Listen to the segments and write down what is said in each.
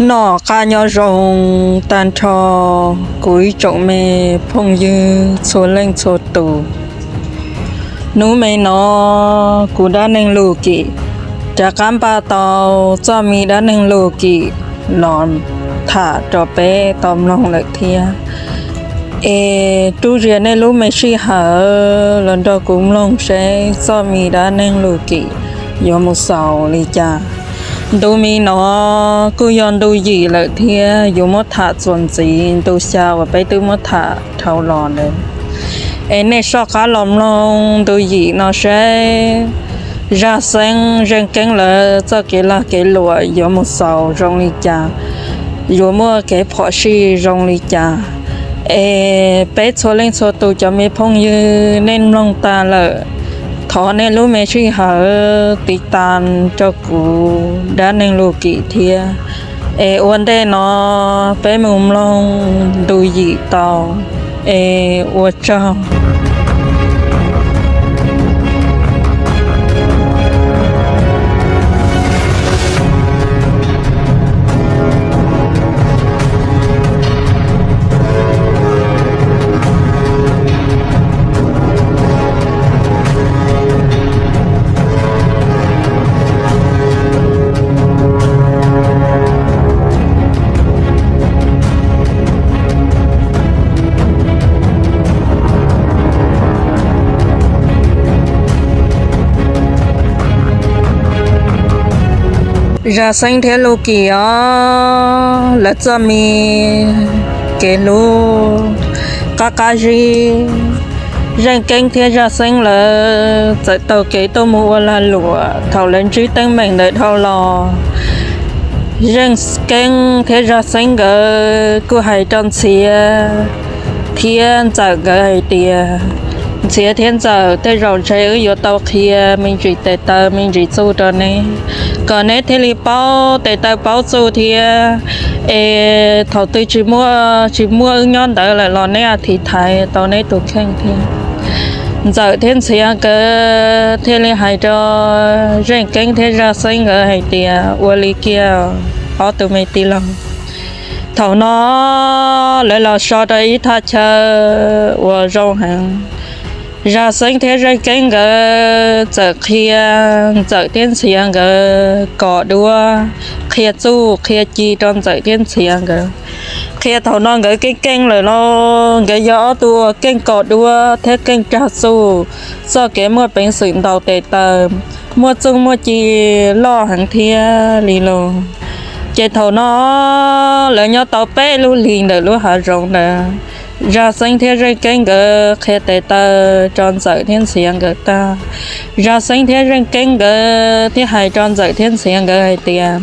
Noj qab nyob zoo tag nrho kuv ib tsoom me phooj ywg txhua leej txhua tus. Hnub me no kuv Dab Neeg Lus Kim rov qab npaj tau txoj me Dab Neeg Lus Kim los tham rau peb tau mloog lawm thiab. Es rub zias nej lub me sij hawm los nrog kuv mloog seb txoj me Dab Neeg Lus Kim yuav mus xaus li cas. Ntu me no kuj yog ntu yim lawm thiab, yuav muab tham txuas ntxiv ntu xya uas peb twb muab tham dhau los ntawd. Es nej soj qab los mloog ntu yim no seb Zaj Xeeb Zeej Keeb lawv txoj kev lag kev luam yuav mus xaus zoo li cas, yuav muaj kev phom sij zoo li cas. Es peb txhua leej txhua tus cov me phooj ywg nej mloog tag lawm, thov nej lub me sij hawm tiv tas rau kuv Dab Neeg Lus Kim thiab. Es ua ntej no peb mus mloog ntu yim tau. Es ua tsaug. Zaj Xeeb thiab Lus Kim os, lawv txoj me kev hlub qab qab zib. Zeej Keeb thiab Zaj Xeeb lawv txawm taug kev tuaj mus ua lag luam thaum lawv ntsib teeb meem ntawd dhau los. Zeej Keeb thiab Zaj Xeeb nkawd kuj hais rau Ntxhiav thiab Ntxawm nkawd hais tias, Ntxhiav thiab Ntxawm, tej zaum ntshe wb yuav tau qhia me ntsis tes taw me ntsis txuj rau neb, kom neb thiaj li paub tes taw paub txuj thiab. Es thaum twg tsis muaj, tsis muaj wb nyob ntawd lawm los neb a thiv thaiv tau neb tus kheej thiab. Ntxawm thiab Ntxhiav nkawd thiaj li hais rau Zeej Keeb thiab Zaj Xeeb nkawd hais tias, Ua li kiag ob tug me tij laug. Thaum no lawv los so rau ib thaj chaw uas zoo heev. Zaj Xeeb thiab Zeej Keeb nkawd txawm qhia Ntxawm thiab Ntxhiav nkawd kom duab, qhia txuj qhia ci rau Ntxawm thiab Ntxhiav nkawd. Qhia thaum no nkawd keej keej lawm lauj, nkawd yog ob tug uas keej kom duab thiab keej cag txuj, txoj kev muaj peev xwm ntaus tes taw, muaj txuj muaj ci loj heev thiab li lauj. Ces thaum no lawv nyob tau peb lub hlis ntawm lub hav zoov ntawd, Zaj Xeeb thiab Zeej Keeb nkawd qhia tes taw rau Ntxawm thiab Ntxhiav nkawd tag. Zaj Xeeb thiab Zeej Keeb nkawd thiaj hais rau Ntxawm thiab Ntxhiav nkawd hais tias,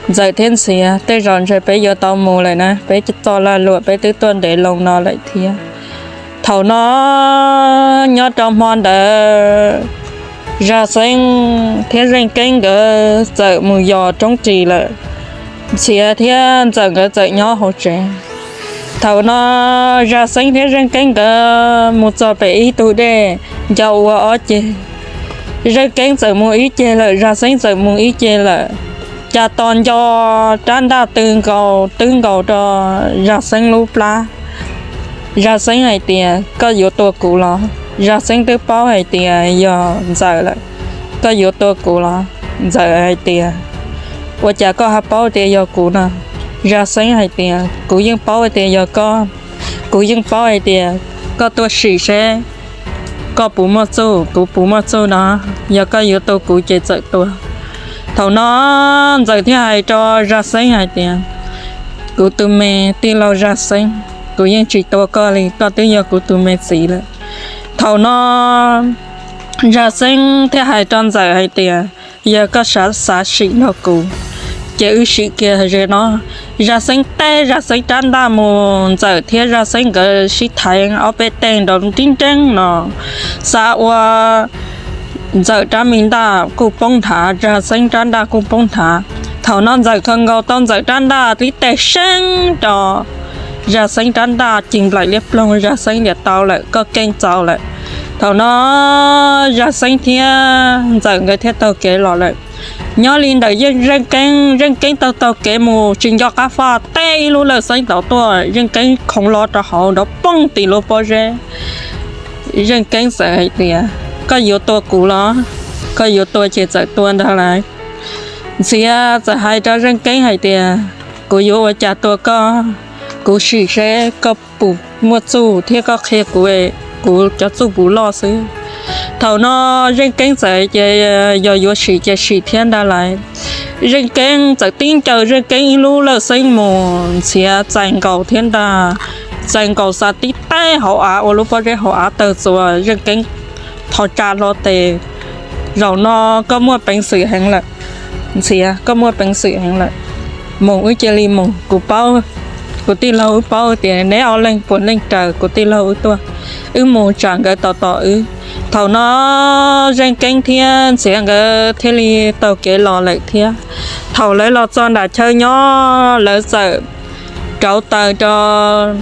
Ntxawm thiab Ntxhiav, tej zaum ntshe peb yuav tau mus lawm na, peb txoj lag luam peb twb tuaj ntev loo no lawm thiab. Thaum no nyob rau hmo ntawd, Zaj Xeeb thiab Zeej Keeb nkawd txawm mus yos roob ris lawm. Ntxhiav thiab Ntxawm nkawd txawm nyob hauv tsev. Thaum no Zaj Xeeb thiab Zeej Keeb nkawd mus txog pem ib tug dej, nco ua ob ceg. Zeej Keeb txawm mus ib ceg lawm, Zaj Xeeb txawm mus ib ceg lawm. Cas tos nco rab ntaj tw nkaus twb nkaus rau Zaj Xeeb lub plab. Zaj Xeeb hais tias, Koj yuav tua kuv los? Zaj Xeeb twb paub hais tias yog Ntxawm lawm. Koj yuav tua kuv los? Ntxawm hais tias, Ua cas koj ho paub tias yog kuv no? Zaj Xeeb hais tias, Kuv yeej paub hais tias yog koj. Kuv yeej paub hais tias koj tuaj sim seb koj puas muaj txuj, kuv puas muaj txuj no. Yog koj yuav tua kuv ces txawm tua. Thaum no Ntxawm thiaj hais rau Zaj Xeeb hais tias, Kuv tus me tij laug Zaj Xeeb, kuv yeej tsis tua koj li, koj twb yog kuv tus me txiv lawm. Thaum no Zaj Xeeb thiaj hais rau Ntxawm hais tias, Yog koj xav sim nrog kuv, ces wb sim kiag ze no. Zaj Xeeb teb Zaj Xeeb rab ntaj mus, Ntxawm thiab Zaj Xeeb nkawd sib thaiv ob peb teg nrov nrib nreeb no, xav ua Ntxawm rab me ntaj kuj poob nthav, Zaj Xeeb rab ntaj kuj poob nthav. Thaum no Ntxawm khaws nkaus tau Ntxawm rab ntaj tib teg seeb rau Zaj Xeeb rab ntaj, ces nplaim liab ploog, Zaj Xeeb tias, Tau lawm, koj keej txaus lawm. Thaum no Zaj Xeeb thiab Ntxawm nkawd thiaj taug kev los lawm. Nyob li ntawm Zeej Keeb, Zeej Keeb taug taug kev mus tsis nco qab faj, teb ib lub lawj xeeb tod tuaj, Zeej Keeb khoov los rau hauv nrov poob tim lub pob zeb. Zeej Keeb txawm hais tias, koj yuav tua kuv los? Koj yuav tua ces txawm tua ntag lauj. Ntxhiav txawm hais rau Zeej Keeb hais tias, kuv yuav ua cas tua koj? Kuv sim seb koj puas muaj txuj thiab koj qhia kuv, kuv cov txuj puas loj xwb. Thaum no Zeej Keeb txawm ces yog yuav sim ces sim thiab ntag lauj. Zeej Keeb txawm tib ncaws Zeej Keeb ib lub lawj xeeb mus, Ntxhiav txais nkaus thiab ntag, txais nkaus xa tib teg hauv av ua lub pob zeb hauv av tawg txuas, Zeej Keeb tho tsa hlo tes. Zaum no koj muaj peev xwm heev lawm, Ntxhiav, koj muaj peev xwm heev lawm. Mus wb cia li mus, kuv paub, kuv tij laug wb paub tias neb ob leeg puav leej raws kuv tij laug wb tuaj. Wb mus tsam nkawd tos tos wb. Thaum no Zeej Keeb thiab Ntxhiav nkawd thiaj li taug kev los lawm thiab. Thaum lawv los txog nram chaw nyob, lawv txawm rauv taws rau,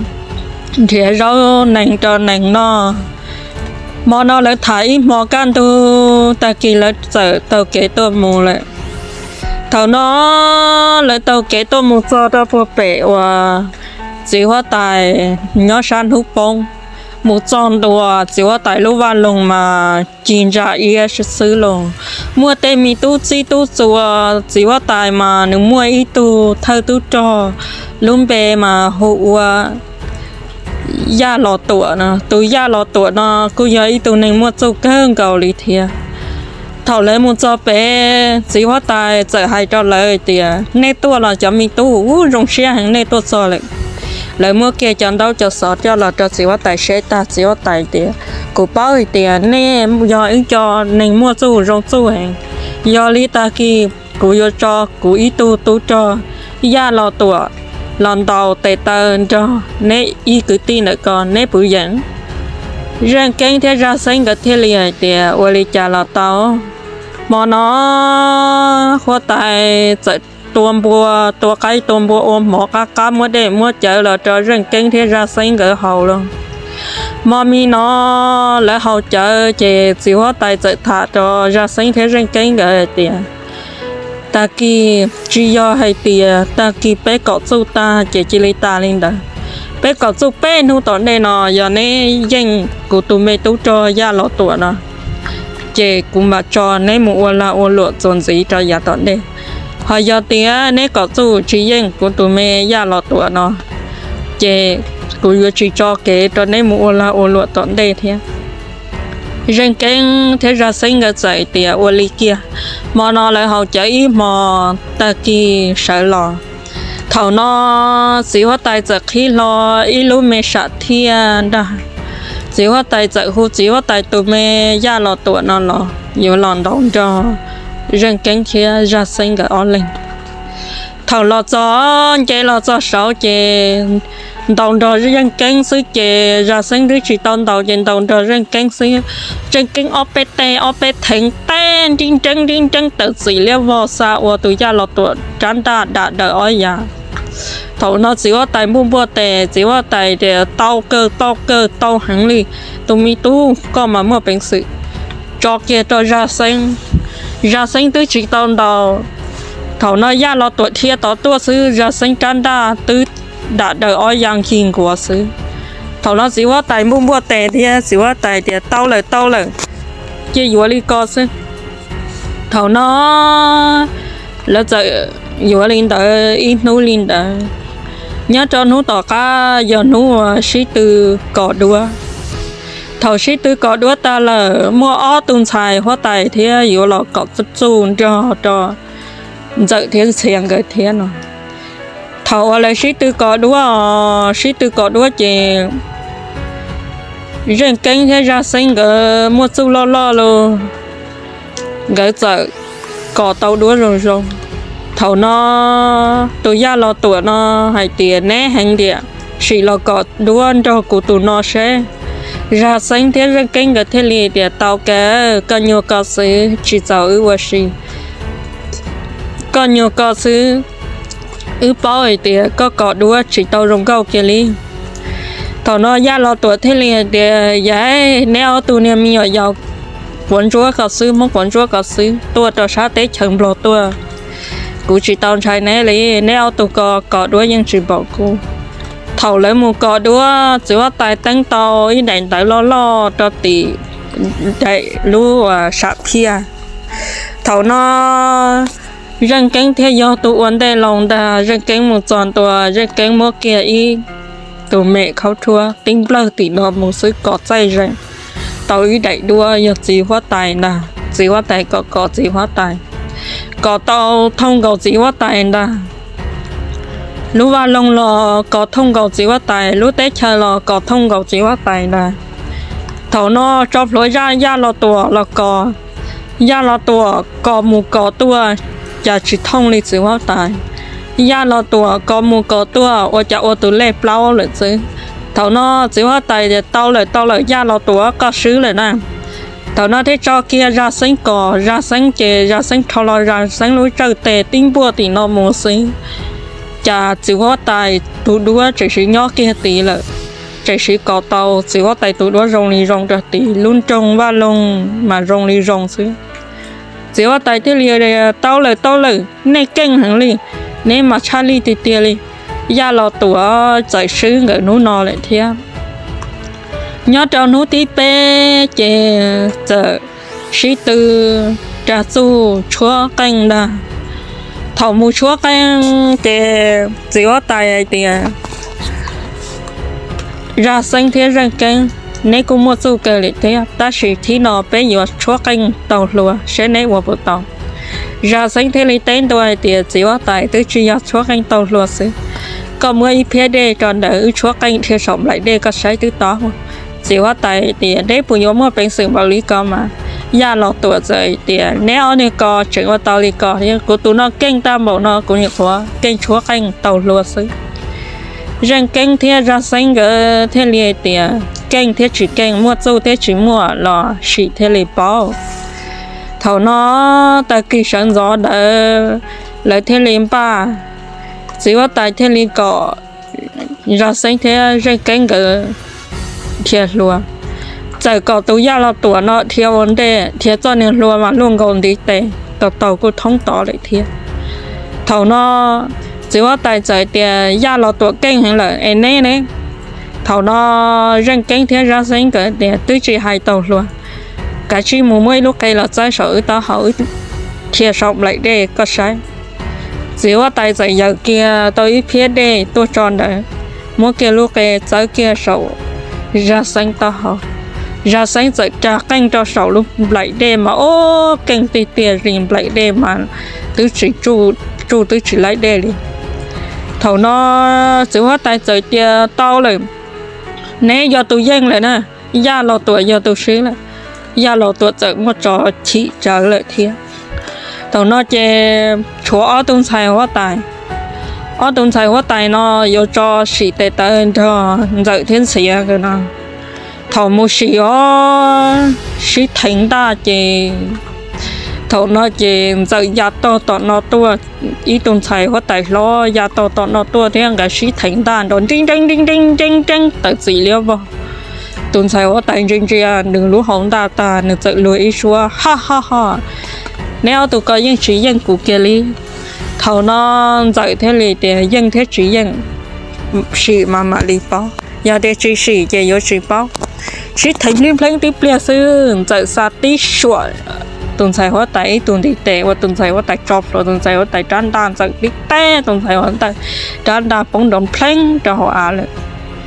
nrhiav zaub nees rau nees noj. Hmo no lawv tham ib hmo kaj ntug, tag kis lawv txawm taug kev tuaj mus lawm. Thaum no lawv taug kev tuaj mus txog rau puag pem uas txiv huab tais nyob sab hnub poob, mus txog ntua txiv huab tais lub vaj loog mas ci ntsa iab xwb los. Muaj tej me tub txib tub txuas, txiv huab tais mas nws muaj ib tug thawj tub rog, lub npe mas hu ua Yaj Los Tuam no. Tus Yaj Los Tuam no kuj yog ib tug neeg muaj txuj kawg nkaus li thiab. Thaum lawv mus txog pem, txiv huab tais txawm hais rau lawv tias, nej tuaj los cov me tub, ub, zoo siab heev nej tuaj txog lawm. Lawv muab kiag cov ntaub cov xov coj los rau txiv huab tais seb tag, txiv huab tais tias, kuv paub hais tias nej yog ib co neeg muaj txuj zoo txuj heev. Yog li tag kis kuv yuav tso kuv ib tug tub rog Yaj Los Tuam los ntaus tes taw nrog neb ib kwv tij ntawm ko, neb puas yeem? Zeej Keeb thiab Zaj Xeeb nkawd thiaj li hais tias, ua li cas los tau. Hmo no huab tais txawm tua npua, tua qaib tua npua ua hmo qab qab, muab dej muab cawv los rau Zeej Keeb thiab Zaj Xeeb nkawd haus los. Hmo me no lawv haus cawv ces txiv huab tais txawm tham rau Zaj Xeeb thiab Zeej Keeb nkawd hais tias, tag kis tsis yog hais tias tag kis peb kom txuj tag ces cia li tas li ntawd. Peb kom txuj peb hnub tom ntej no, yog neb yeej kuv tus me tub rog Yaj Los Tuam no, ces kuv mam tso neb mus ua lag ua luam txuas ntxiv rau yav tom ntej. Ho yog tias neb kom txuj tsis yeej kuv tus me Yaj Los Tuam no, ces kuv yuav tsis tso kev rau neb mus ua lag ua luam tom ntej thiab. Zeej Keeb thiab Zaj Xeeb nkawd txawm tias ua li kiag. Hmo no lawv haus cawv ib hmo, tag kis sawv los. Thaum no txiv huab tais txawm qhib hlo ib lub me sam thiaj ntag. Txiv huab tais txawm hu txiv huab tais tus me Yaj Los Tuam no los yuav los ntaus nrog Zeej Keeb thiab Zaj Xeeb nkawd ob leeg. Thaum los txog, nce los txog saud ces ntaus nrog Zeej Keeb xwb ces Zaj Xeeb twb tsis tau ntaus ces ntaus nrog Zeej Keeb xwb. Zeej Keeb ob peb teg ob peb theev teb nrib nreeb nrib nreeb tawm txim liab vog xa ua tus Yaj Los Tuam rab ntaj dam daws ob yav. Thaum no txiv huab tais npuaj npuaj tes, txiv huab tais tias tau kawg tau kawg tau heev li, tus me tub koj mas muaj peev xwm. Tso kiag rau Zaj Xeeb, Zaj Xeeb twb tsis tau ntaus. Thaum no Yaj Los Tuam dhia tod tuaj xwb, Zaj Xeeb rab ntaj twb dam daws ob yav nkig nkuav xwb. Thaum no txiv huab tais npuaj npuaj tes thiab txiv huab tais tias tau lawm tau lawm, cia yuav li ko xwb. Thaum no lawv txawm yuav li ntawd ib hnub li ntawd. Nyob rau hnub tom qab yog hnub uas sib tw kos duab. Thaum sib tw kos duab tag lawm, muaj ob tug ntxhais huab tais thiab yuav los kom txuj nrog rau Ntxawm thiab Ntxhias nkawd thiab no. Thaum uas lawv sib tw kos duab, sib tw kos duab ces Zeej Keeb thiab Zaj Xeeb nkawd muaj txuj loj loj los, nkawd txawm kos tau duab zoo zoo. Thaum no tus Yaj Los Tuam no hais tias neb heev tiag, sim los kos duab nrog kuv tus no seb. Zaj Xeeb thiab Zeej Keeb nkawd thiaj li tias tau kawg, koj nyuag koj xwb tsis txaus wb ua si. Koj nyuag koj xwb, wb paub hais tias koj kos duab tsis tau zoo nkauj kiag li. Thaum no Yaj Los Tuam thiaj li hais tias yog neb ob tug niag me nyuam yaus quav ntsuab ko xwb, muab quav ntsuab ko xwb, tuaj rau sab teb chaws Nplog tuaj. Kuv tsis tau ntshai neb li, neb ob tug ko kos duab yeej tsis npaum kuv. Thaum lawv mus kos duab, txiv huab tais teeb tau ib daim ntawv loj loj rau tim daim lub sam phiaj. Thaum no Zeej Keeb thiaj yog tus ua ntej los ntag. Zeej Keeb mus txog ntua, Zeej Keeb muab kiag ib tus mem khaub rhuab tib nplawg tim no mus xwb, kos txaij zeem tau ib daim duab yog txiv huab tais ntag. Txiv huab tais kos kos txiv huab tais, kos tau thooj nkaus txiv huab tais ntag. Lub vaj loog los kos thooj nkaus txiv huab tais, lub teb chaws los kos thooj nkaus txiv huab tais ntag. Thaum no tso plhuav zaj Yaj Los Tuam los kos, Yaj Los Tuam kos mus kos tuaj, cas tsis thooj li txiv huab tais. Yaj Los Tuam kos mus kos tuaj ua cas ua tus lej plaub lawm xwb. Thaum no txiv huab tais tias tau lawm tau lawm, Yaj Los Tuam koj swb lawm na. Thaum no thiaj tso kiag Zaj Xeeb kos, Zaj Xeeb ces Zaj Xeeb rho los Zaj Xeeb lub tsawj tes tib npuaj tim no mus xwb, cas txiv huab tais tus duab tseem siv nyob kiag tid lawm. Tseem siv kos tau txiv huab tais tus duab zoo li zoo rau tid, lub nroog vaj loog mas zoo li zoo xwb. Txiv huab tais thiaj li, tau lawm tau lawm, nej keej heev li, neb mas tshaj lij tiag tiag li. Yaj Los Tuam txawm swb nkawd hnub no lawm thiab. Nyob rau hnub thib peb ces txawm sib tw ras txuj tshuab qeej ntag. Thaum mus tshuab qeej ces txiv huab tais hais tias, Zaj Xeeb thiab Zeej Keeb, neb kuj muaj txuj kawg li thiab, tab sis thib no peb yuav tshuab qeej taug hlua seb neb ua puas tau. Zaj Xeeb thiaj li teb ntua hais tias, txiv huab tais, twb tsis yog tshuab qeej taug hlua xwb, koj muab ib phiab dej rau ntawd, wb tshuab qeej dhia saum nplaim dej koj saib twb tau. Txiv huab tais tias, neb puas yuav muaj peev xwm npaum li ko mas? Yaj Los Tuam txawm tias, neb ob niag ko tseem ua tau li ko, kuv tus no keej tag npaum no kuv nyuam qhuav keej tshuab qeej taug hlua xwb. Zeej Keeb thiab Zaj Xeeb nkawd thiaj li hais tias, keej thiab tsis keej, muaj txuj thiab tsis muaj los sim thiaj li paub. Thaum no tag kis sawv ntxov ntawd lawv thiaj li npaj, txiv huab tais thiaj li kom Zaj Xeeb thiab Zeej Keeb nkawd dhia hlua. Txawm kom tus Yaj Los Tuam no dhia ua ntej, dhia txoj niag hlua mas luaj nkaus ntiv tes, taug taug kuj thoob tod lawm thiab. Thaum no txiv huab tais txawm tias, Yaj Los Tuam keej heev lawm es neb ne? Thaum no Zeej Keeb thiab Zaj Xeeb nkawd tias, twb tsis hais taug hlua, kav tsij mus muab ib lub qe los txawb saum wb taub hau, wb dhia saum nplaim dej koj saib. Txiv huab tais txawm yaws kiag tau ib phiab dej tuaj tso ntawd, muab kiag lub qe txawb kiag saum Zaj Xeeb taub hau. Zaj Xeeb txawm ras qeej rau saum lub nplaim dej mas ob keej tiag tiag li, nplaim dej mas twb tsis tsuj, tsuj twb tsis laib dej li. Thaum no txiv huab tais txawm tias, tau lawm, neb yog tus yeej lawm na, Yaj Los Tuam yog tus swb lawm. Yaj Los Tuam txawm muaj tso chim tsawv lawm thiab. Thaum no ces tshuav ob tug ntxhais huab tais. Ob tug ntxhais huab tais no yuav tso sim tes taw nrog Ntxawm thiab Ntxhiav nkawd no. Thaum mus sim os, sib theev ntaj ces, thaum no ces Ntxawm ya tog tom no tuaj, ib tug ntxhais huab tais hlob ya tog tom no tuaj thiab nkawd sib theev ntaj nrov nreeb nreeb nreeb nreeb nreeb nreeb tawm txim liab vog. Tus ntxhais huab tais ntsia ntsia nws lub hau ntaj tag, nws txawm luag ib suab, ha ha ha, neb ob tug ko yeej tsis yeej kuv kiag li. Thaum no Ntxawm thiaj li tias, yeej thiab tsis yeej, sim mas mam li paub, yog tias tsis sim ces yuav tsis paub. Sib theev plheeb plheeb tib pliag xwb, Ntxawm xa tib suam tus ntxhais huab tais ib tug ntiv tes ua tus ntxhais huab tais tso plhuav tus ntxhais huab tais rab ntaj, Ntxawm tib teb tus ntxhais huab tais rab ntaj poob nrov npleeb rau hauv av lawm.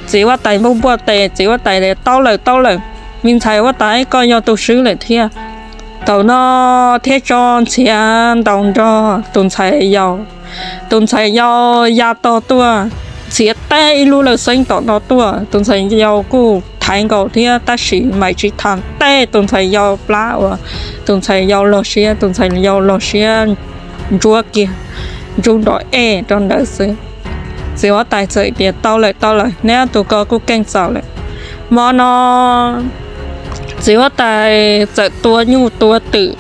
Txiv huab tais npuaj npuaj tes, txiv huab tais tias, tau lawm tau lawm, me ntxhais huab tais koj yog tus swb lawm thiab. Thaum no thiaj tso Ntxhiav ntaus nrog tus ntxhais yau. Tus ntxhais yau ya tog tuaj, Ntxhiav teb ib lub lawj xeeb tom no tuaj, tus ntxhais yau kuj thaiv nkaus thiab tab sis mam tsis tham, teb tus ntxhais yau plab uas tus ntxhais yau log siab, tus ntxhais yau log siab ntsuab kiag, ntsub nrov ej rau ntawd xwb. Txiv huab tais txawm tias, tau lawm tau lawm, neb ob tug ko kuj keej txaus lawm. Hmo no txiv huab tais txawm tua nyuj tua twm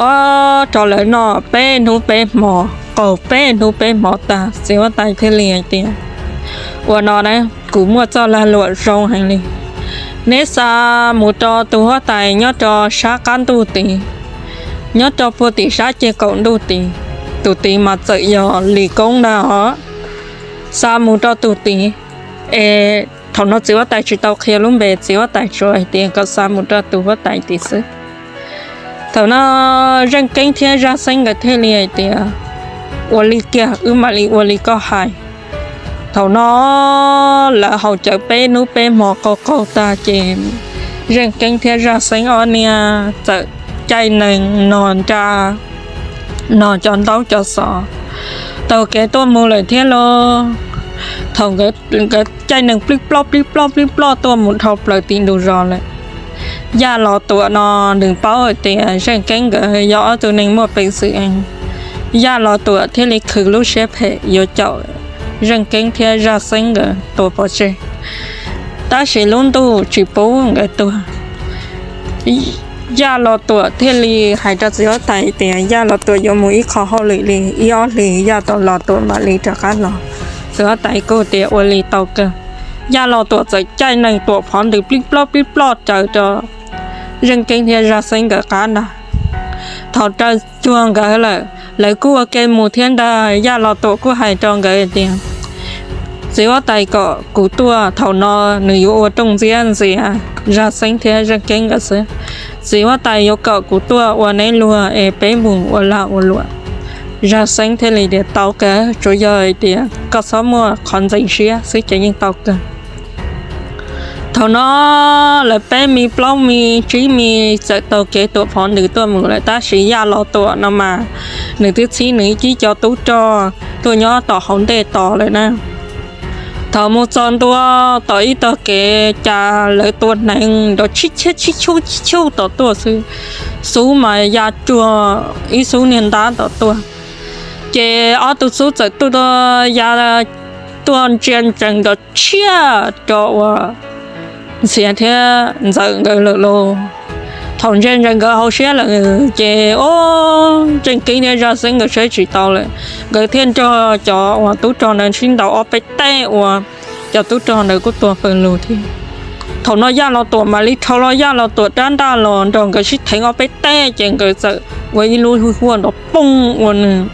ob rau lawv noj peb hnub peb hmo, qaug peb hnub peb hmo tag, txiv huab tais thiaj li hais tias, ua no na, kuv muaj txoj lag luam zoo heev li. Neb xa mus rau tus huab tais nyob rau sab qab ntuj tid, nyob rau puag tim sab ceg kaum ntuj tid. Tus tid mas txawm yog Lis Koob ntag os. Xa mus rau tus tid, es thaum no txiv huab tais tsis tau qhia lub npe, txiv huab tais tsuas hais tias kom xa mus rau tus huab tais tid xwb. Thaum no Zeej Keeb thiab Zaj Xeeb nkawd thiaj li hais tias, ua li kiag, wb mam li ua li koj hais. Thaum no lawv haus cawv peb hnub peb hmo qaug qaug tag ces Zeej Keeb thiab Zaj Xeeb ob niag txawm caij nees no nra, no cov ntaub cov xov taug kev tuaj mus lawm thiab lauj. Thaum nkawd caij nees plij ploj plij ploj plij ploj tuaj mus dhau plaws tim ntug zos lawm, Yaj Los Tuam no nws paub hais tias Zeej Keeb nkawd yog ob tug neeg muaj peev xwm, Yaj Los Tuam thiaj li khwv lub siab phem yuav caum Zeej Keeb thiab Zaj Xeeb nkawd tua pov tseg. Tab sis lub ntuj tsis pub nkawd tua. Yaj Los Tuam thiaj li hais rau txiv huab tais tias Yaj Los Tuam yuav mus ib qho hauj lwm li ib ob hlis, Yaj Los Tuam mam li rov qab los. Txiv huab tais kuj tias ua li tau kawg. Yaj Los Tuam txawm caij nees tuam phov ntws plij ploj plij ploj raws rau Zeej Keeb thiab Zaj Xeeb nkawd qab ntag. Thaum raws cuag nkawd lawm, lawv kuj ua ke mus thiab ntag. Yaj Los Tuam kuj hais rau nkawd tias, txiv huab tais kom kuv tuaj, thaum no nws yuav ua rooj ntxiab ntxias Zaj Xeeb thiab Zeej Keeb nkawd xwb. Txiv huab tais yuav kom kuv tuaj ua neb luag es peb mus ua lag ua luam. Zaj Xeeb thiaj li tias, tau kawg, tsuas yog hais tias koj txhob muaj qhov ntxeev siab xwb ces yeej tau kawg. Thaum no lawv peb me plaub me tsib me txawm taug kev tuam phov ntws tuaj mus lawm, tab sis Yaj Los Tuam no mas nws twb txhib nws ib cib cov tub rog tuaj nyob tom hauv ntej tos lawm na. Thaum mus txog ntua tom ib tog kev cas lawv tua hneev nrov tshib chij tshib chij chij tom tuaj xwb, xub mas ya cuag ib xub niag ntab tom tuaj. Ces ob tug xub txawm tuaj ya tuaj ntsia ntsees nrov tshiab rau uas Ntxhiav thiab Ntxawm nkawd lawm lauj. Thaum ntsia ntsees nkawd hauv siab lawm ces, o, Zeej Keeb thiab Zaj Xeeb nkawd saib tsis tau lawm, nkawd thiaj nrog cov uas tub rog ntawd sib ntaus ob peb teg uas cov tub rog ntawd kuj tuag pawg lug thiab. Thaum no Yaj Los Tuam mam li rho los, Yaj Los Tuam rab ntaj los nrog nkawd sib theev ob peb teg ces nkawd txawm ua ib lub huaj nrov poog ua nws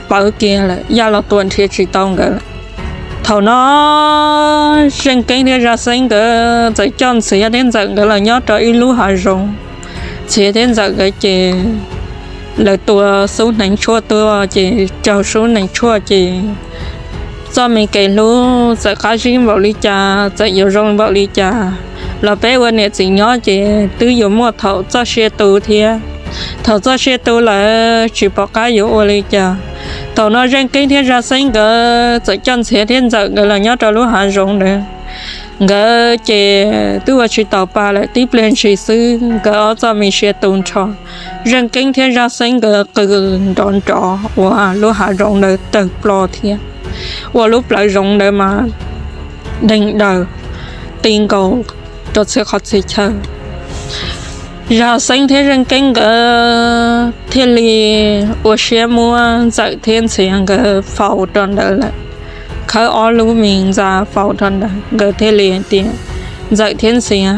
pawv kiag lawm, Yaj Los Tuam nrhiav tsis tau nkawd lawm. Thaum no Zeej Keeb thiab Zaj Xeeb nkawd txawm coj Ntxhiav thiab Ntxawm nkawd los nyob rau ib lub hav zoov. Ntxhiav thiab Ntxawm nkawd ces lawv tua xub hneev tshuaj tuaj ces raug xub hneev tshuaj ces txoj me kev hlub txawm qab zib npaum li cas, txawm yuav zoo npaum li cas los peb ua niam txiv nyob ces twb yuav muaj thaum txoj sia tu thiab. Thaum txoj sia tu lawm tsis pom qab yuav ua li cas. Thaum no Zeej Keeb thiab Zaj Xeeb nkawd txawm coj Ntxhiav thiab Ntxawm nkawd los nyob rau lub hav zoov ntawd. Nkawd ces twb ua tsis taus pa lawm, tib pliag ntshis xwb nkawd ob txoj me sia tu nrho. Zeej Keeb thiab Zaj Xeeb nkawd qw nrov nrov ua lub hav zoov ntawd tawg plho thiab, ua lub plawv zoov ntawd mas deeg daws ti nkaus rau txhia qhov txhia chaw. Zaj Xeeb thiab Zeej Keeb nkawd thiaj li ua siab muab Ntxawm thiab Ntxhiav nkawd faus rau ntawd lawm. Khawb ob lub me ntxa faus rau ntawd, nkawd thiaj li hais tias, Ntxawm thiab Ntxhiav,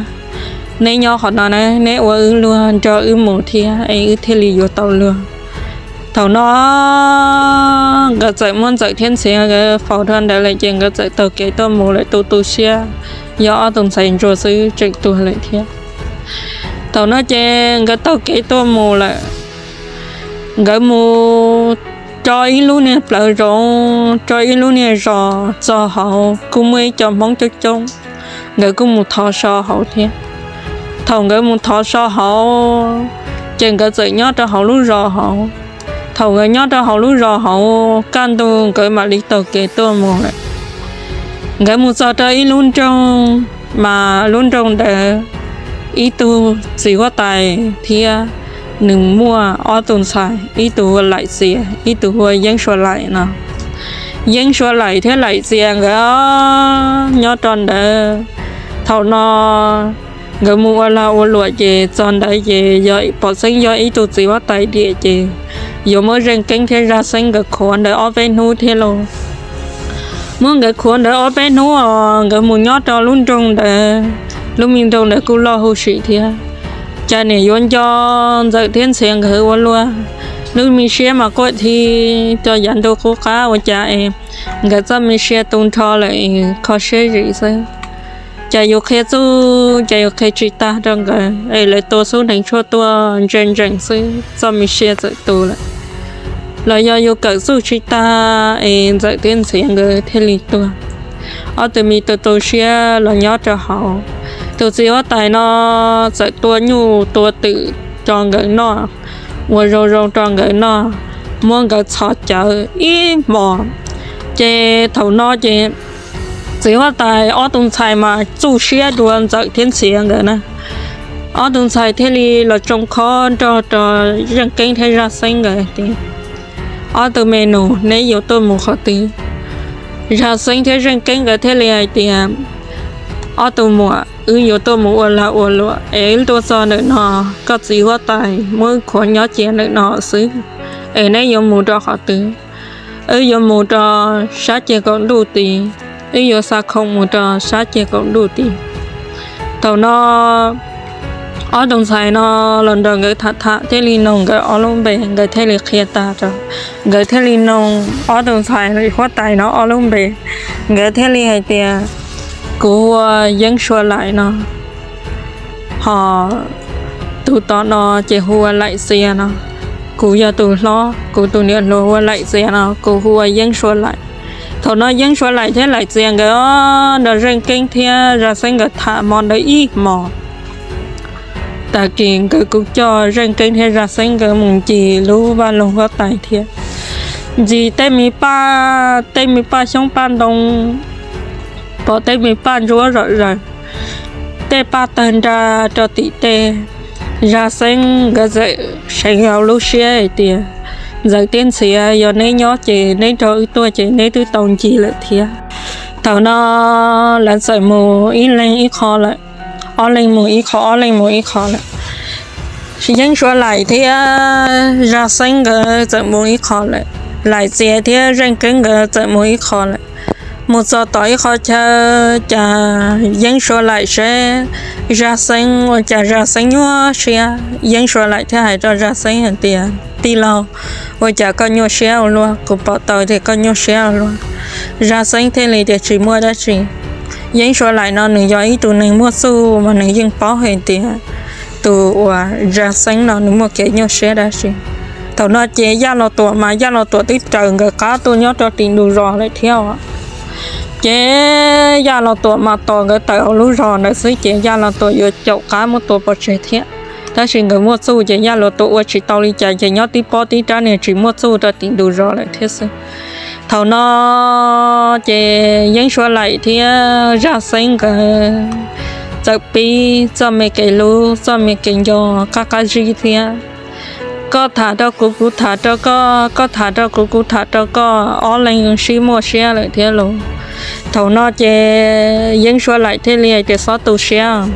neb nyob qhov no na, neb ua wb luag nrog wb mus thiab es wb thiaj li yuav tau luag. Thaum no nkawd txawm muab Ntxawm thiab Ntxhiav nkawd faus rau ntawd lawm ces nkawd txawm taug kev tuaj mus lawm, tu tu siab, yog ob tug ntxhais ntsuag xwb tseem tuag lawm thiab. Thaum no ces nkawd taug kev tuaj mus lawm. Nkawd mus rau ib lub niag plawv zoov, rau ib lub niag zos, txog hauv kuj muaj ib co Hmoob coob coob, nkawd kuj mus thov so hauv thiab. Thaum nkawd mus thov so hauv, ces nkawd txawm nyob rau hauv lub zos hauv. Thaum nkawd nyob rau hauv lub zos hauv, kaj ntug nkawd mam li taug kev tuaj mus lawm. Nkawd mus txog rau ib lub nroog, mas lub nroog ntawd ib tug txiv huab tais thiab nws muaj ob tug ntxhais, ib tug hu ua Laim Txias, ib tug hu ua Yeeb Suav Laim no. Yeeb Suav Laim thiab Laim Txias nkawd nyob rau ntawd. Thaum no nkawd mus ua lag ua luam ces txog ntawd ces yog pom xeeb yog ib tug txiv huab tais diam ces yuav muab Zeej Keeb thiab Zaj Xeeb nkawd khuav ntawd ob peb hnub thiab lauj. Muab nkawd khuav ntawd ob peb hnub os, nkawd mus nyob rau lub nroog ntawd. lub me nroog ntawd kuj loj huv si thiab. Cas niam yuav nco Ntxawm thiab Ntxhiav nkawd ua luaj, lub me siab mas quaj thiab. Rau yav ntuj qub qab ua cas es nkawd txoj me sia tu nrho lawm, kho siab zim xwb. Cas yus qhia txuj, cas yus qhia tsis tag rau nkawd es lawv tua xub nees tshuaj tuaj ntse ntsees xwb, txoj me sia txawm tu lawm. Los yog yus kawm txuj tsis tag es Ntxawm thiab Ntxhiav nkawd thiaj li tuag. Ob tug me tu tu siab los nyob rau hauv. Tus txiv huab tais no txawm tua nyuj tua twm rau nkawd noj, ua zoo zoo rau nkawd noj, muab nkawd txhos cawv ib hmos. Ces thaum no ces txiv huab tais ob tug ntxhais mas txuj siab dua Ntxawm thiab Ntxhiav nkawd na. Ob tug ntxhais thiaj li los tsoo khob nrog rau Zeej Keeb thiab Zaj Xeeb nkawd tias, ob tug me nus, neb yuav tuaj mus qhov twg? Zaj Xeeb thiab Zeej Keeb nkawd thiaj li hais tias, ob tug muam, wb yuav tuaj mus ua lag ua luam es wb tuaj txog ntawm no, koj txiv huab tais muab wb khuam nyob cia ntawm no xwb, es neb yuav mus rau qhov twg? Wb yuav mus rau sab ceg kaum ntuj tid, wb yuav xa khoom mus rau sab ceg kaum ntuj tid. Thaum no ob tug ntxhais no los nrog nkawd tham tham thiaj li noog nkawd ob lub npe, nkawd thiaj li qhia tag rau, nkawd thiaj li noog ob tug ntxhais huab tais no ob lub npe. Nkawd thiaj li hais tias, kuv hu ua Yeeb Sua Laim no, ho tus tom no ces hu ua Laim Txias no. Kuv yog tus hlob, kuv tus niam hluas hu ua Laim Txias no, kuv hu ua Yeeb Sua Laim. Thaum no Yeeb Sua Laim thiab Laim Txias nkawd nrog Zeej Keeb thiab Zaj Xeeb nkawd tham hmo ntawd ib hmos. Tag kis nkawd kuj coj Zeej Keeb thiab Zaj Xeeb nkawd mus ncig lub vaj loog huab tais thiab, ncig tej me paj, tej me paj xyoob paj ntoo, pom tej me paj ntsuab zom zaws, tej paj tawg nra rau tim tej. Zaj Xeeb nkawd txawm seev hauv lub siab hais tias, Ntxawm thiab Ntxhiav, yog neb nyob ces neb nrog wb tuaj ces neb twb tau ncig lawm thiab. Thaum no lawv txawm mus ib leeg ib qho lawm, ob leeg mus ib qho, ob leeg mus ib qho lawm. Yeeb Sua Laim thiab Zaj Xeeb nkawd txawm mus ib qho lawm, Laim Txias thiab Zeej Keeb nkawd txawm mus ib qho lawm. Mus txog tom ib qho chaw, cas Yeeb Sua Laim saib Zaj Xeeb ua cas Zaj Xeeb nyuaj siab. Yeeb Sua Laim thiaj hais rau Zaj Xeeb hais tias, tij laug, ua cas koj nyuaj siab ua luaj? Kuv pom tau tias koj nyuaj siab ua luaj. Zaj Xeeb thiaj li tias, tsis muaj dab tsi. Yeeb Sua Laim no nws yog ib tug neeg muaj txuj mas nws yeej paub hais tias tus uas Zaj Xeeb no nws muaj kev nyuaj siab dab tsi. Thaum no ces Yaj Los Tuam mas Yaj Los Tuam twb raws nkawd qab tuaj nyob rau tim ntug zos lawm thiab os. Ces Yaj Los Tuam mas tos nkawd tawm hauv lub zos ntawd xwb ces Yaj Los Tuam yuav caum qab muab tua pov tseg thiab. Tab sis nkawd muaj txuj ces Yaj Los Tuam ua tsis tau li cas ces nyob tib pob tib rab niag tsis muaj txuj rau tim ntug zos lawm thiab xwb. Thaum no ces Yeeb Sua Laim thiab Zaj Xeeb nkawd txawm pib txoj me kev hlub txoj me kev nco qab qab zib thiab. Koj tham rau kuv, kuv tham rau koj, koj tham rau kuv, kuv tham rau koj, ob leeg sib muaj siab lawm thiab lauj. Thaum no ces Yeeb Sua Laim thiaj li hais tias, txhob tu siab,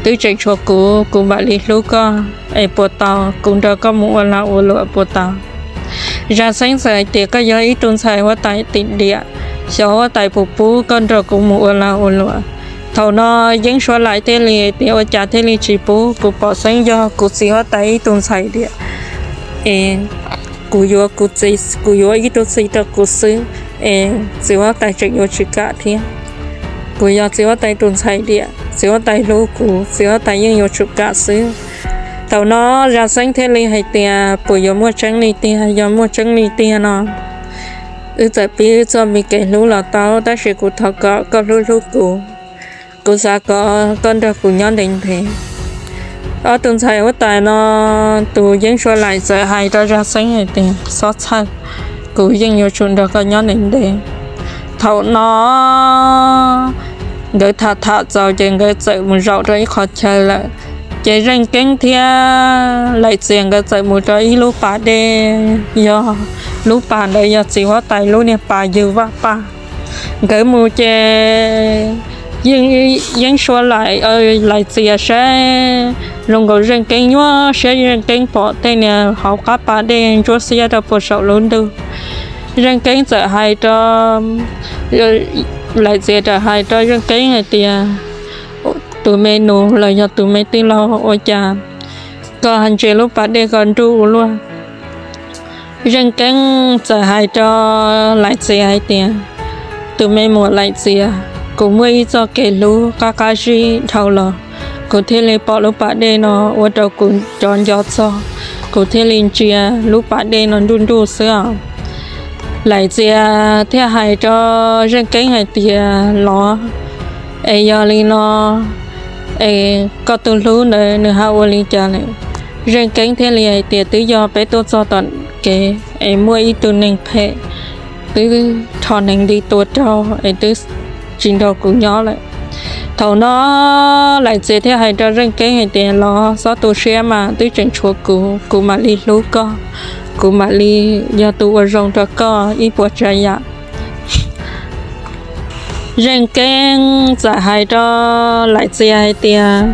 twb tseem tshuav kuv, kuv mam li hlub koj es puas tau? Kuv nrog koj mus ua lag ua luam puas tau? Zaj Xeeb txawm hais tias, koj yog ib tug ntxhais huab tais tim diam, xyov huab tais puas pub koj nrog kuv mus ua lag ua luam. Thaum no Yeeb Sua Laim thiaj li tias, ua cas thiaj li tsis pub? Kuv pom xeeb yog kuv txiv huab tais ib tug ntxhais diam es kuv yuav kuv txiv, kuv yuav ib tug txiv rau kuv xwb es txiv huab tais tseem yuav tsis kam thiab. Kuv yog txiv huab tais tus ntxhais diam, txiv huab tais hlub kuv, txiv huab tais yeej yuav tsum kam xwb. Thaum no Zaj Xeeb thiaj li hais tias, puas yuav muaj tseeb li tiag? Yog muaj tseeb li tiag no, wb txawm pib wb txoj me kev hlub los tau, tab sis kuv thov kom koj hlub hlub kuv. Kuv xav kom koj nrog kuv nyob ntev ntev. Ob tug ntxhais huab tais no, tus Yeeb Sua Laim txawm hais rau Zaj Xeeb hais tias, txhob txhawj, kuv yeej yuav tsum nrog koj nyob ntev ntev. Thaum no nkawd tham tham txaus ces nkawd txawm mus zaum rau ib qho chaw lawm. Ces Zeej Keeb thiab Laim Txias nkawd txawm mus rau ib lub pas dej, yog lub pas ntawd yog txiv huab tais lub niag pas ywg vaj paj. Nkawd mus ces Yeeb Sua Laim, Laim Txias saib zoo nkaus Zeej Keeb nyuaj siab, Zeej Keeb pom tej niag hauv qab pas dej ntsuab xiab rau puag saum lub ntuj. Zeej Keeb txawm hais rau, Laim Txias txawm hais rau Zeej Keeb hais tias, tus me nus los yog tus me tij laug, ua cas koj ntsia lub pas dej ko nruj ua luaj? Zeej Keeb txawm hais rau Laim Txias hais tias, tus me muam Laim Txias, kuv muaj ib txoj kev hlub qab qab zib dhau los, kuv thiaj li pom lub pas dej no ua rau kuv cov nco txog, kuv thiaj li ntsia lub pas dej no nruj nruj xwb os. Laim Txias thiaj hais rau Zeej Keeb hais tias, los, es yog li no, es koj tus hlub ntawd nws ho ua li cas lawm? Zeej Keeb thiaj li hais tias, twb yog peb tuaj txog tom kev es muaj ib tug neeg phem twb rho hneev nti tua rau es twb tsis nrog kuv nyob lawm. Thaum no Laim Txias thiaj hais rau Zeej Keeb hais tias, los, txhob tu siab mas, twb tseem tshuav kuv, kuv mam li hlub koj, kuv mam li yog tus ua zoo rau koj ib puas tsav yam. Zeej Keeb txawm hais rau Laim Txias hais tias,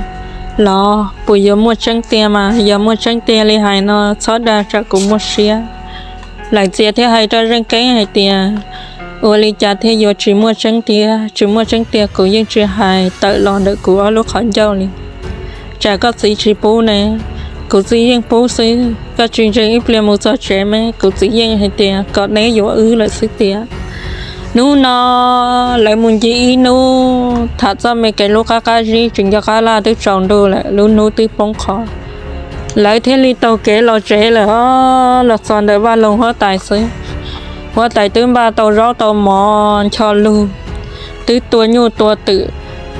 los, puas yuav muaj tseeb tiag mas? Yog muaj tseeb tiag li hais no txhob dag tsam kuv muaj siab. Laim Txias thiaj hais rau Zeej Keeb hais tias, ua li cas thiaj yuav tsis muaj tseeb tiag? Tsis muaj tseeb tiag kuv yeej tsis hais tawm los ntawm kuv ob lub qhov ncauj li. Tsam koj txiv tsis pub ne? Kuv txiv yeej pub xwb. Koj tsis ntseeg ib pliag mus txog tsev me, kuv txiv yeej hais tias kom neb yuav wb lawm xwb tiag. Hnub no lawv mus ncig ib hnub tham txoj me kev hlub qab qab zib, tsis nco qab laj twb tsaus ntuj lawm, lub hnub twb poob qho. Lawv thiaj li taug kev los tsev lawm os. Los txog ntawm vaj loog huab tais xwb, huab tais twb npaj tau zaub tau mov ncho lug, twb tua nyuj tua twm,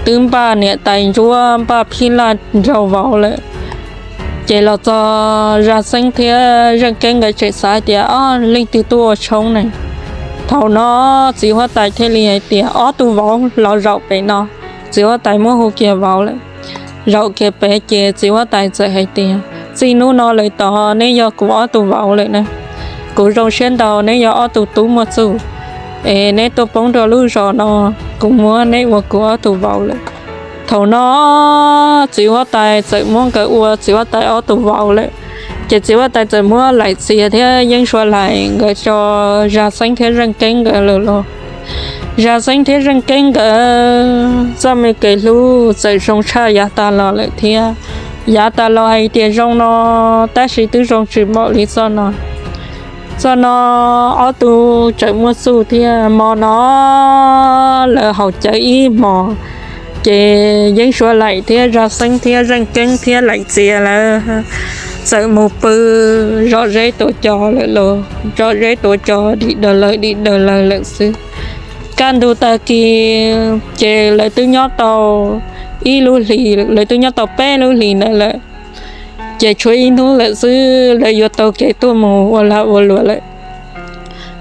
twb npaj niam tais ntsuab, npaj phij laj nraug vauv lawm. Ces los txog Zaj Xeeb thiab Zeej Keeb nkawd tseem xav tias, ob, leej twg tuaj ua tshoob ne? Thaum no txiv huab tais thiaj li hais tias, ob tug vauv los zaum pem no. Txiv huab tais muab hu kiag vauv lawm. Zaum kiag pem ces txiv huab tais txawm hais tias, txij hnub no lawm tod neb yog kuv ob tug vauv lawm na. Kuv zoo siab ntau neb yog ob tug tub muaj txuj, es neb tuaj poob rau lub zos no, kuv muab neb ua kuv ob tug vauv lawm. Thaum no txiv huab tais txawm muab nkawd ua txiv huab tais ob tug vauv lawm. Ces txiv huab tais txawm muab Laim Txias thiab Yeeb Suav Laim nkawd tso Zaj Xeeb thiab Zeej Keeb nkawd lawm los. Zaj Xeeb thiab Zeej Keeb nkawd txoj me kev hlub txawm zoo tshaj yav tas los lawm thiab. Yav tas los hais tias zoo no, tab sis twb zoo tsis npaum li txoj no. Txoj no ob tug tseem muaj txuj thiab. Hmo no lawv haus cawv ib hmos, ces Yeeb Suav Laim thiab Zaj Xeeb thiab Zeej Keeb thiab Laim Txias lawv txawm mus pw zom zeb tuav cos lawm los, zom zeb tuav cos dim daws lawv dim daws lawv lawm xwb. Kaj ntug tag kis ces lawv twb nyob tau ib lub hlis, lawv twb nyob tau peb lub hlis ntawd lawm. Ces tshuav ib hnub lawm xwb lawv yuav taug kev tuaj mus ua lag ua luam lawm.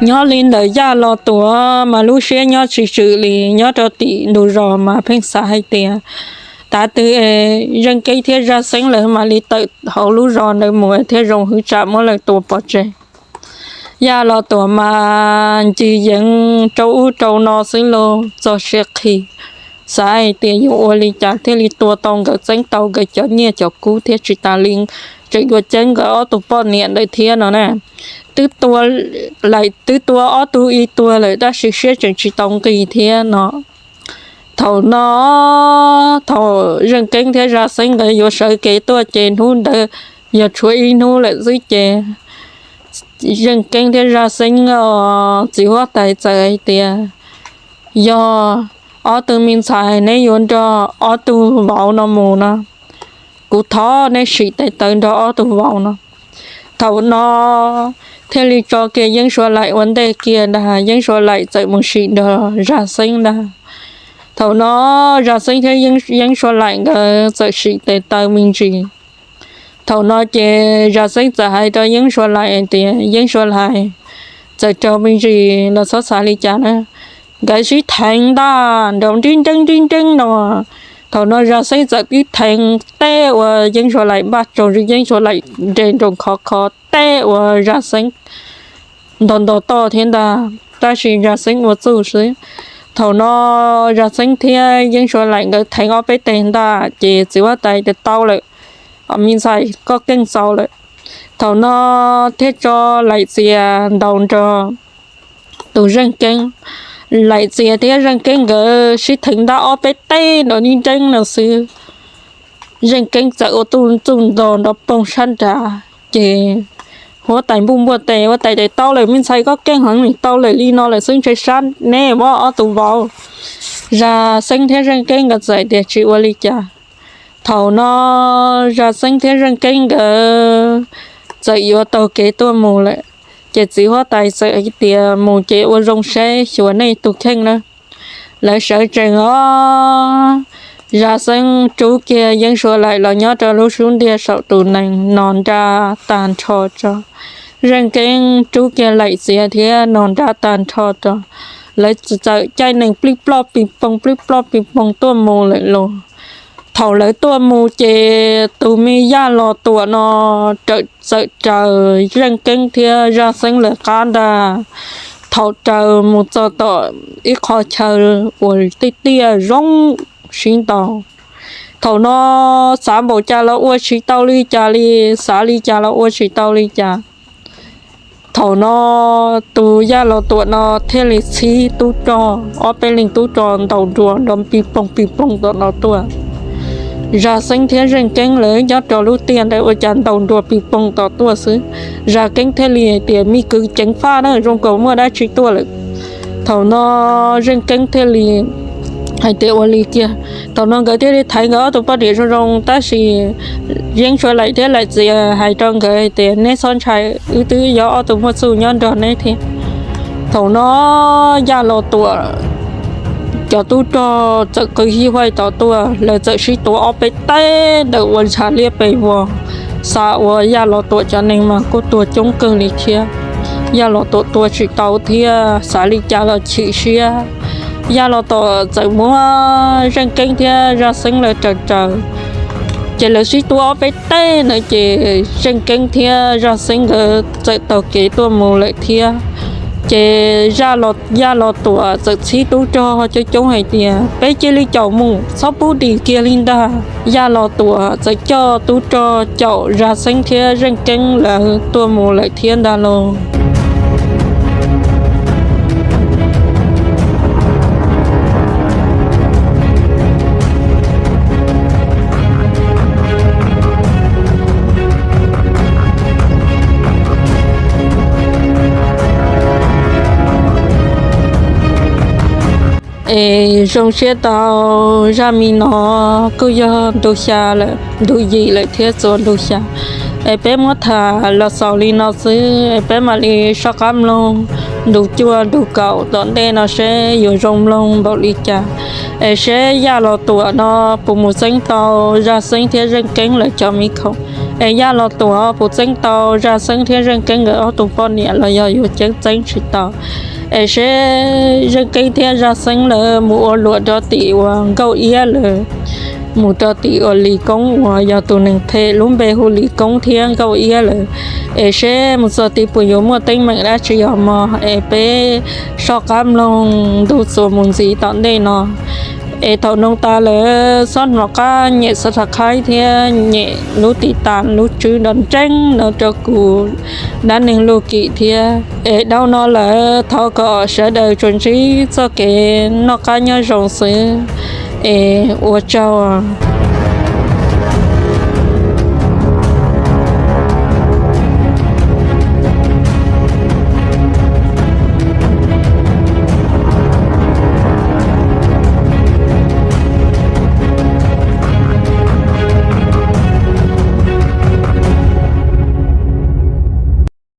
Nyob li ntawm Yaj Los Tuam mas lub siab nyob tsis tswm li, nyob rau tim ntug zos mas pheej xav hais tias, tav twg Zeej Keeb thiab Zaj Xeeb lawv mam li tawm hauv lub zos ntawd mus thiaj zoo hwv tsam muab lawv tua pov tseg. Yaj Los Tuam mas ncig yeev rau ub rau no xwb los txog siav qhi, xav hais tias yuav ua li cas thiaj li tua tau nkawd, txeeb tau nkawd cov nyiaj cov kub thiab tsis tas li tseem yuav ceeb nkawd ob tug poj niam ntawd thiab no na. Twb tua, Laim twb tua ob tug ib tuag lawm tab sis siab tseem tsis tau nqig thiab no. Thaum no, thaum Zeej Keeb thiab Zaj Xeeb nkawd yuav sawv kev tuaj ces hnub ntawd yog tshuav ib hnub lawm xwb ces Zeej Keeb thiab Zaj Xeeb, txiv huab tais txawm hais tias, yog ob tug me ntxhais neb yuav nrog ob tug vauv no mus no, kuv thov neb sim tes taw nrog ob tug vauv no. Thaum no thiaj li tso kiag Yeeb Suav Laim ua ntej kiag ntag, Yeeb Suav Laim txawm mus sim nrog Zaj Xeeb ntag. Thaum no Zaj Xeeb thiab Yeeb Suav Laim nkawd txawm sim tes taw me ntsis. Thaum no ces Zaj Xeeb txawm hais rau Yeeb Suav Laim hais tias, Yeeb Suav Laim, txawm raug me ntsis los txhob xav li cas na. Nkawd sib theev ntaj nrov nrib nreeb nrib nreeb no. Thaum no Zaj Xeeb txawm tib theev teb uas Yeeb Suav Laim npaj tsaug zog, Yeeb Suav Laim nres nroos khov kho teb uas Zaj Xeeb nto nto toj thiab ntag, tab sis Zaj Xeeb ua txuj xwb. Thaum no Zaj Xeeb thiab Yeeb Suav Laim nkawd theev ob peb teg ntaj ces txiv huab tais tias, tau lawm, me ntxhais koj keej txaus lawm. Thaum no thiaj tso Laim Txias ntaus nrog tus Zeej Keeb. Laim Txias thiab Zeej Keeb nkawd sib theev ntab ob peb teg nrov nib nreeb no xwb, Zeej Keeb txawm ua txuj nto nrov poog sab nrad, ces huab tais npuj npuaj tes, huab tais tias, Tau lawm me ntxhais, koj keej heev, tau lawm li no lawm xwb, ntshe sab neb muab ob tug vauv. Zaj Xeeb thiab Zeej Keeb nkawd txawm tias tsis ua li cas. Thaum no Zaj Xeeb thiab Zeej Keeb nkawd txawm yuav taug kev tuaj mus lawm, ces txiv huab tais txawm hais tias, Mus ces ua zoo seb xyuas nej tus kheej na. Lawv sawv tsees os, Zaj Xeeb rub kiag Yeeb Suav Laim los nyob rau lub sub ntiag saum tus nees no nra tag nrho tso. Zeej Keeb rub kiag Laim Txias thiab no nra tag nrho tso. Lawv txawm caij nees plij ploj pis poog plij ploj pis poog tuaj mus lawm los. Thaum lawv tuaj mus ces tus me Yaj Los Tuam no raws txawm raws Zeej Keeb thiab Zaj Xeeb lawv qab ntag. Thaum raws mus txog tom ib qho chaw uas tiaj tiaj zoo sib ntaus. Thaum no xav npaum cas los ua tsis tau li cas li, xav li cas los ua tsis tau li cas. Thaum no tus Yaj Los Tuam no thiaj li txhib tub rog, ob peb leeg tub rog ntaus nruas nrov pis poog pis poog tom no tuaj. Zaj Xeeb thiab Zeej Keeb lawv nyob rau lub tiaj ntawd ua cas ntaus nruas pis poog tom tuaj xwb. Zaj Keeb thiaj li hais tias, Me kwv ceev faj na, zoo nkaus muaj dab tsi tuaj lawm. Thaum no Zeej Keeb thiaj li hais tias, Ua li kiag. Thaum no nkawd thiaj li thaiv nkawd ob tug poj niam zoo zoo, tab sis Yeeb Suav Laim thiab Laim Txias hais rau nkawd hais tias, Neb txhob ntshai, wb twb yog ob tug muaj txuj nyob nrog neb thiab. Thaum no Yaj Los Tuam cov tub rog txawm qw hij huaj tom tuaj, lawv txawm sib tua ob peb teg ntawm ua ntshav liab pes vog, xa ua Yaj Los Tuam cov neeg mas kuj tuag coob kawg li thiab. Yaj Los Tuam tua tsis tau thiab, xav li cas los chim siab. Yaj Los Tuam txawm muab Zeej Keeb thiab Zaj Xeeb lawv raws raws, ces lawv sib tua ob peb teg ntawd ces Zeej Keeb thiab Zaj Xeeb nkawd txawm taug kev tuaj mus lawm thiab. Ces Yaj Los Tuam txawm txhib tub rog coob coob hais tias, Peb cia li caum mus, txhob pub dim kiag li ntag. Yaj Los Tuam txawm coj tub rog caum Zaj Xeeb thiab Zeej Keeb lawv tuaj mus lawm thiab ntag lauj. Es zoo siab tau, zaj me no kuj yog ntu xya lawm, ntu yim lawm thiab txuas ntu xya. Es peb muab tham los xaus li no xwb, es peb mam li soj qab mloog ntu cuaj ntu kaum tom ntej no seb yuav zoo mloog npaum li cas. Es seb Yaj Los Tuam no puas mus txeeb tau Zaj Xeeb thiab Zeej Keeb lawv cov me khoom. Es Yaj Los Tuam puas txeeb tau Zaj Xeeb thiab Zeej Keeb nkawd ob tug poj niam los yog yuav ceeb txeeb tsis tau. Es seb Zeej Keeb thiab Zaj Xeeb lawv mus ua luam rau tim uas Nkauj Iab lawv, mus rau tim uas Lis Koob uas yog tus neeg phem lub npe hu Lis Koob thiab Nkauj Iab lawv. Es seb mus txog tid puas yuav muaj teeb meem dab tsi os mog, es peb soj qab mloog ntu txuas mus ntxiv tom ntej no. Es thaum mloog tas lawm txhob hnov qab nyem subscribe thiab nyem lub tiv tas lub tswb nrov nreeb no rau kuv dab neeg Luj Kim thiab. Es dhau no lawm thov kom sawv daws tsuas ntsib txoj kev noj qab nyob zoo xwb. Es ua tsaug.